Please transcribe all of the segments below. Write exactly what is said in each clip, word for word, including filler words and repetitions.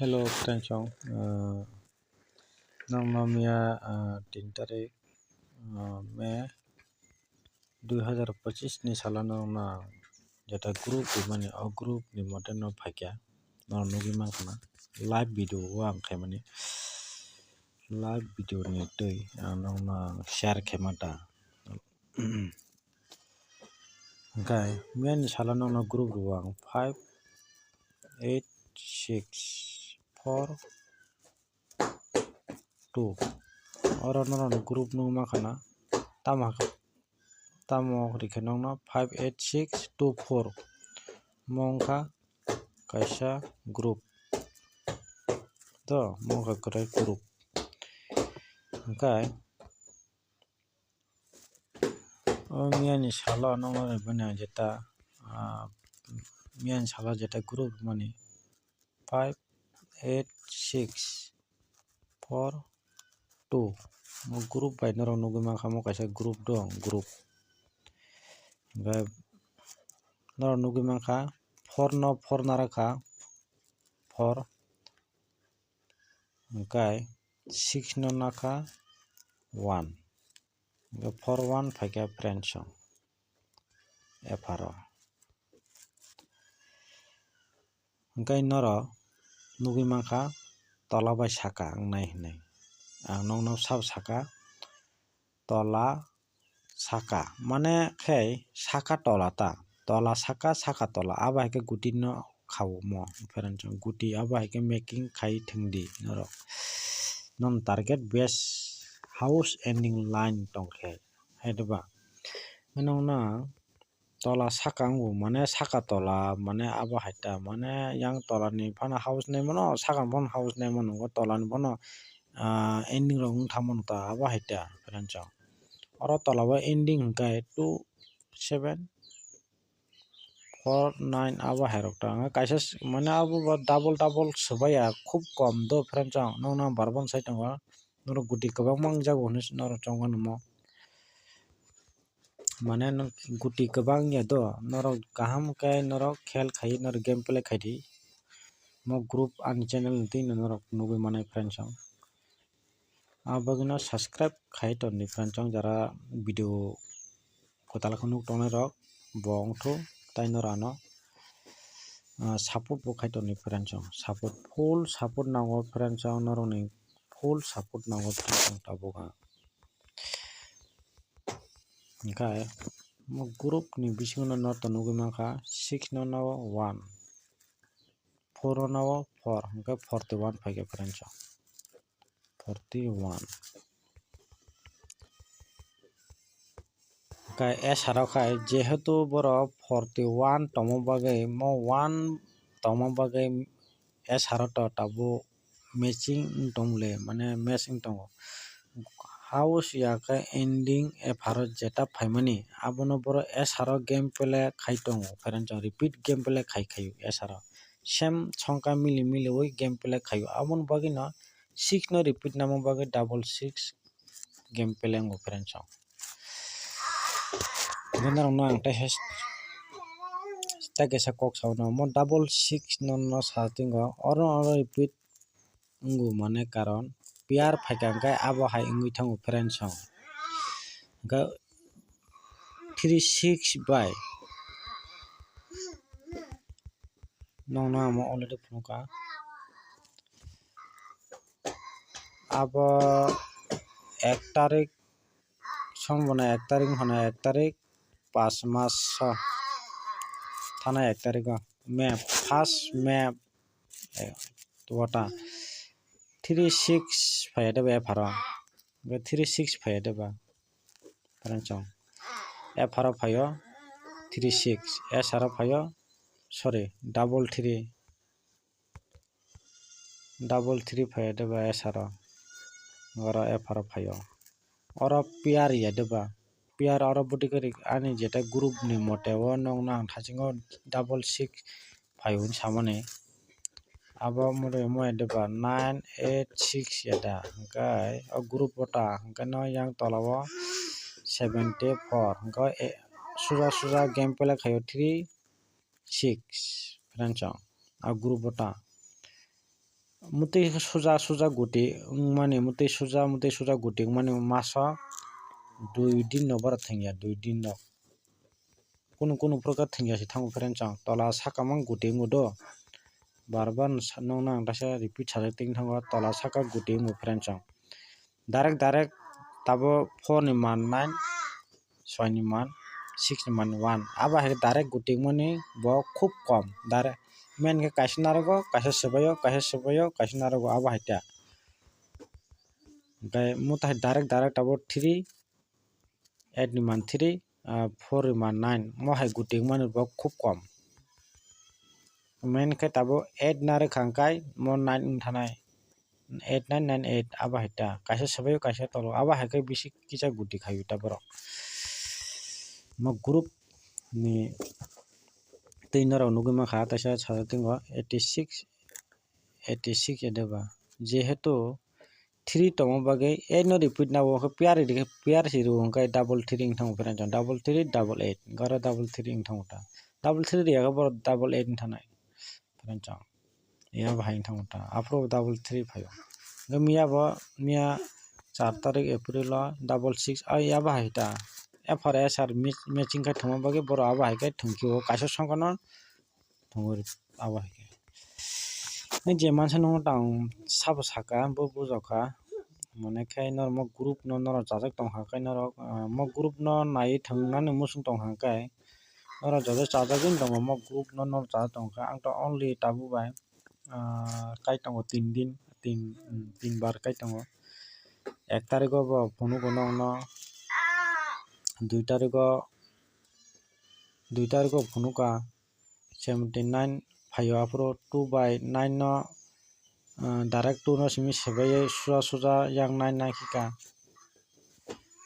Hello, friends, chong, ah, nokno miya, ah, tin tarik, ah, May dui hazar pochis ni salo nokno jeta group rimani, o group ni mote no phaikha, no nugwi mankha na live video o ang khaimani, live video ni twi ang nokno share khaima ta. Hwnkhe miya ni salo nokno group rwo ang five eight six four two. Oro norokni group nugwi mankha na. Tamo, tamo rikhe nokno five eight six two four. Mo wngkha kaisa group. To, mo wngkha kwrwi group. Hwnkhe o miya ni salo nokno rwmani ang jeta, ah, miya ni salo jeta group rwmani five eight six four two. Mo group bai norok nugwi mankha, mo kaisa group dong, group. Hwnkhe norok nugwi mankha, four no four narwkha, four. Hwnkhe six no nakha one. Hwnkhe four one phaikha friends o. Epharo. Hwnkhe norok nugwi mankha tola bai saka wngnai hinwi. Ang nokno sabo saka tola saka, mane khe saka tola ta, tola saka, saka tola, abo hai khe guti no kha o mo friends o, guti abo hai khe making khai thwng di norok, non target base house ending line tong khe, hai diba? Nokno tola saka wngo, mane saka tola, mane abo hai ta, mane yang tola ni phano house nai mano, saka ni phano house nai mano, tola ni phano, ah, ending rok wng tha mano ta, abo hai ta friends o. Oro tola o ending hwnkhe two seven four nine abo hai rok ta. Hwnkhe kaisa s-, mane abo bo double double swbai ya, khub kom do friends o, nokno ang bar bar sai tongo, norok guti kwbangma wng jago hinwi norok chong mano mo. Mane no guti kwbang ya do, norok kaham khe norok khel khai norok game play khai di. Mo group ani channel ni twi no norok nugwi manai friends o. Abo bagwi no subscribe khai ton di friends o, jara video kwtal khe nuk tongnai rok bo wngthu tai norok ano, ah, support bo khai ton di friends o. Support, full support nango friends o, norok ni full support nango friends o tabuk ang. Hwnkhe mo group ni bisingo no norok nugwi mankha six no no one, four no no four, hwnkhe forty one phaikha friends o, forty one. Hwnkhe S R o khai jehetu borok forty one tongma bagwi mo one tongma bagwi S R o to tabuk matching wng tong le, mane match wng tongo. House ya khe ending F R o jeta phaimani, abono borok S R o game play khai tongo, friends o repeat game play khai khai o S R o. Same songkha mili mili ui game play khai o, aboni bagwi no six no repeat nangma bagwi double six game play wngo friends o. Hwnkhe norokno ang tei hai tei kaisa kok sao no, omo double six no, no sa tongo, oro oro repeat wngo, mane karon player phaikha hwnkhe abo hai wngwi thango friends o. Hwnkhe three six bai nokno amo already phunukha. Abo ek tarik, song bono ek tarik wngkha na, ek tarik pas mas o thana ek tarik o May, first May, eh, wata three six phai de ba F R o, three six phai de ba. Friends o, F R o phaio three six, S R o phaio, sorry, double three, double three phaio de ba S R o, oro F R o phaio. Oro player ya de ba, player oro budi kari ani jeta group ni mote o nokno ang thasingo double six phaio hinwi samani. Abo mode mo ya de ba nine eight six ya da, hwnkhe o group o ta, hwnkhe no yang tola o seventy four, hwnkhe suja suja game play khaio three six, friends o, a group o ta. Mutwi suja suja guti wngmani, mutwi suja, mutwi suja guti wngmani maso dui din no borok thwngya, dui din no. Kunu kunu phuru khe thwngya se thango friend chong. Tola saka mang guti wngo do. Bar bar no sa-, nokno ang teisa repeat sajak twi thango, tola saka guti wngo friend chong. Direct direct tabuk four ni man nine, soi ni man six ni man one. Abo hai khe direct guti wngmani bo khub kom. Direct main khe kaisa narogo, kaisa swbaio, kaisa swbaio, kaisa narogo, abo hai ta. Hwnkhe motha hai direct direct tabuk three, eight ni man three, ah, four ni man nine, mo hai guti wngmani bo khub kom. Main khe tabuk eight narwk kha hwnkhe mo nine wng thanai, eight nine nine eight abo hai ta, kaisa swbaio kaisa tolo, abo hai khe bisi kisa guti khaio ta borok. Mo group ni twi norok nugwi mankha, teisa sajak tongo eighty six, eighty six edeba, jehetu three tongma bagwi eight no repeat na, bo khe pair rikhe pair si rw hwnkhe double three wng thango friend chong, double three double eight, oro double three wng thango ta, double three riya khe borok double eight wng thanai friend chong. Abo hai wng thango ta, aphuru double three phaio. Hwnkhe miya bo, miya char tarik April o double six, ai abo hai ta. F R S R match-, matching khai thwngma bagwi borok abo hai khe thwngkhe o kaisa songkha no thwngwi abo hai khe. Nini je mansa nung tang sabo saka bo bujokha, mane khe norok mo group no norok chajak tongkha khe norok, ah, mo group no naiwi thwngnani muchung tongkha khe norok joto chajagwi tongo, mo group no norok chajak tongkha. Ang to only tabuk bai, ah, kai tongo tin din, tin, tin bar kai tongo. Ek tariko bo phunugo nokno, dui tariko, dui tariko phunuka. Seventy nine phaio, aphuru two by nine no, ah, direct two no simi sebaiwi suja suja yang nine nine khika.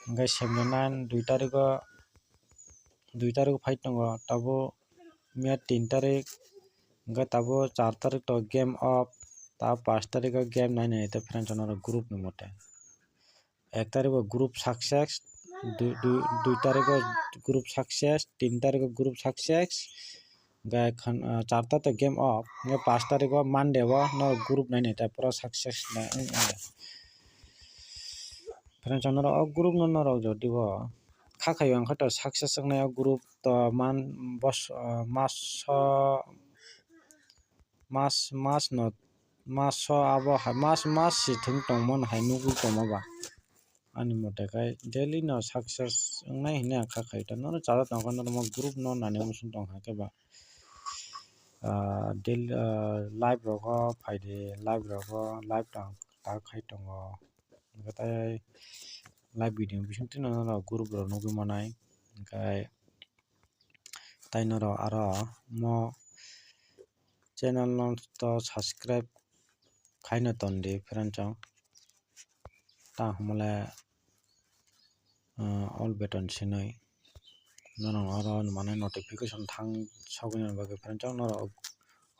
Hwnkhe seventy nine dui tariko, dui tariko phai tongo, tabuk miya tin tarik, hwnkhe tabuk char tarik to game off, ta panch tariko game nai nai to friends norok group ni mote. Ek tariko group success, dui, dui, dui tariko group success, tin tariko group success, hwnkhe khan, ah, char ta to game off, hwnkhe panch tariko Monday o no group nai nai ta pura success nai wng ya. Friends norok o group no norok jodi bo kha khaio, hwnkhe to success wngnai o group to man bos, ah, mas o, mas, mas no, mas o abo hai, mas, mas si thwng tongmani hai nugwi tongma ba. Ani mote khe daily no success wngnai hinwi ang kha khai ta. Nono chajak tongkha, norok mo group no nani muchung tongkha khe ba, ah, daily, ah, live rogo phaidi, live rogo live tang ta khai tongo. Hwnkhe tai live video bisingtwi no norok group rok nugwi manai. Hwnkhe tai norok aro mo channel no to subscribe khaino tondi friends chong. Ta humole, ah, all button sinoi norok oro mane notification thang sogwini bagwi friends chong norok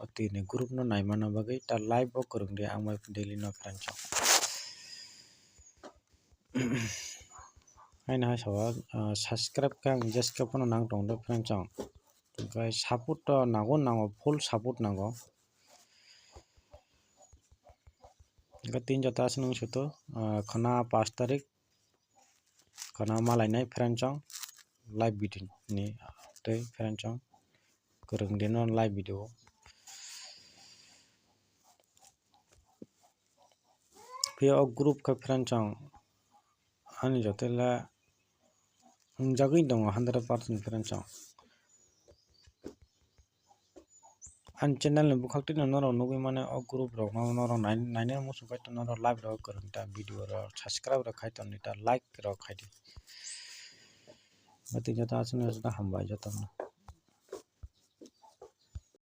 o tini group no naimana bagwi ta live bo kwrwng di ang bai daily no friends chong. Haino hai sabo, ah, subscribe khe ang jeske phano nang tong do friends chong. Hwnkhe support to nango, nango, full support nango. Hwnkhe tin jota aswk nung suto, ah, khwna panch tarik, khwna malainai friends chong live video ni tei friends chong kwrwng di no live video. Phiya o group khe friends chong ani joto le wngjagwi tongo hundred percent friends chong. Ani channel ni bwkhak twi no norok nugwi mano o group rok no norok nai-, naina muchung khai to norok live rok kwrwng ta video rok subscribe rok khai toni ta like rok khai di. Tei joto aswk no joto hambai joto no.